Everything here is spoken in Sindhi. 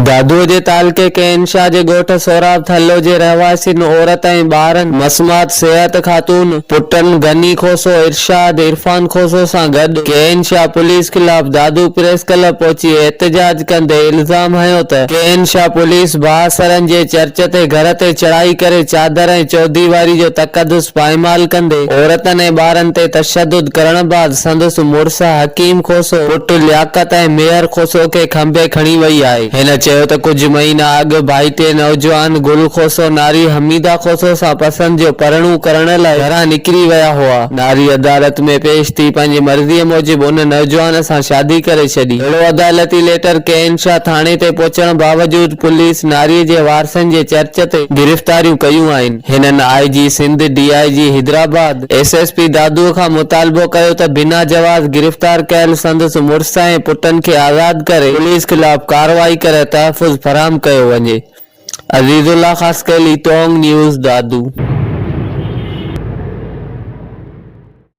دادوء جي تعلقي ڪين شاهه جي ڳوٺ سهراب ٿلهو جي رهواسين عورت ۽ ٻارن مسمات صحت خاتون، پٽن غني کوسو، ارشاد، عرفان کوسو سان گڏ ڪين شاهه پوليس خلاف دادو پريس ڪلب پهچي احتجاج ڪندي الزام هنيو ته ڪين شاهه پوليس بااثرن جي چرچ تي گهر تي چڙهائي ڪري چادر ۽ چوديواري جو تقدس پائمال ڪندي عورتن ۽ ٻارن تي تشدد ڪرڻ بعد سندس مڙس حڪيم کوسو، پٽ لياقت ۽ ميهر کوسو کي کنڀي کڻي وئي آهي. هن چيو ته ڪجهه مهينا اڳ ڀائٽي نوجوان گل کوسو ناري حميده کوسو سان پسند جو پرڻو ڪرڻ لاء گهران نڪري ويا هئا. ناري عدالت ۾ پيش ٿي پنهنجي مرضيء موجب ان نوجوان سان شادي ڪري ڇڏي. اهڙو عدالتي ليٽر ڪين شاهه ٿاڻي تي پهچڻ باوجود پوليس ناري جي وارثن جي چرچ تي گرفتاريون ڪيون آهن. هنن I G Sindh, D I G Hyderabad, S S P Dadu کان مطالبو ڪيو ته بنا جواز گرفتار ڪيل سندس مڙس ۽ پٽن کي آزاد ڪري پوليس خلاف ڪارروائي ڪري تحفظ فراهم ڪيو وڃي. عزيز الله خاصخيلي، ٽونگ نيوز، دادو.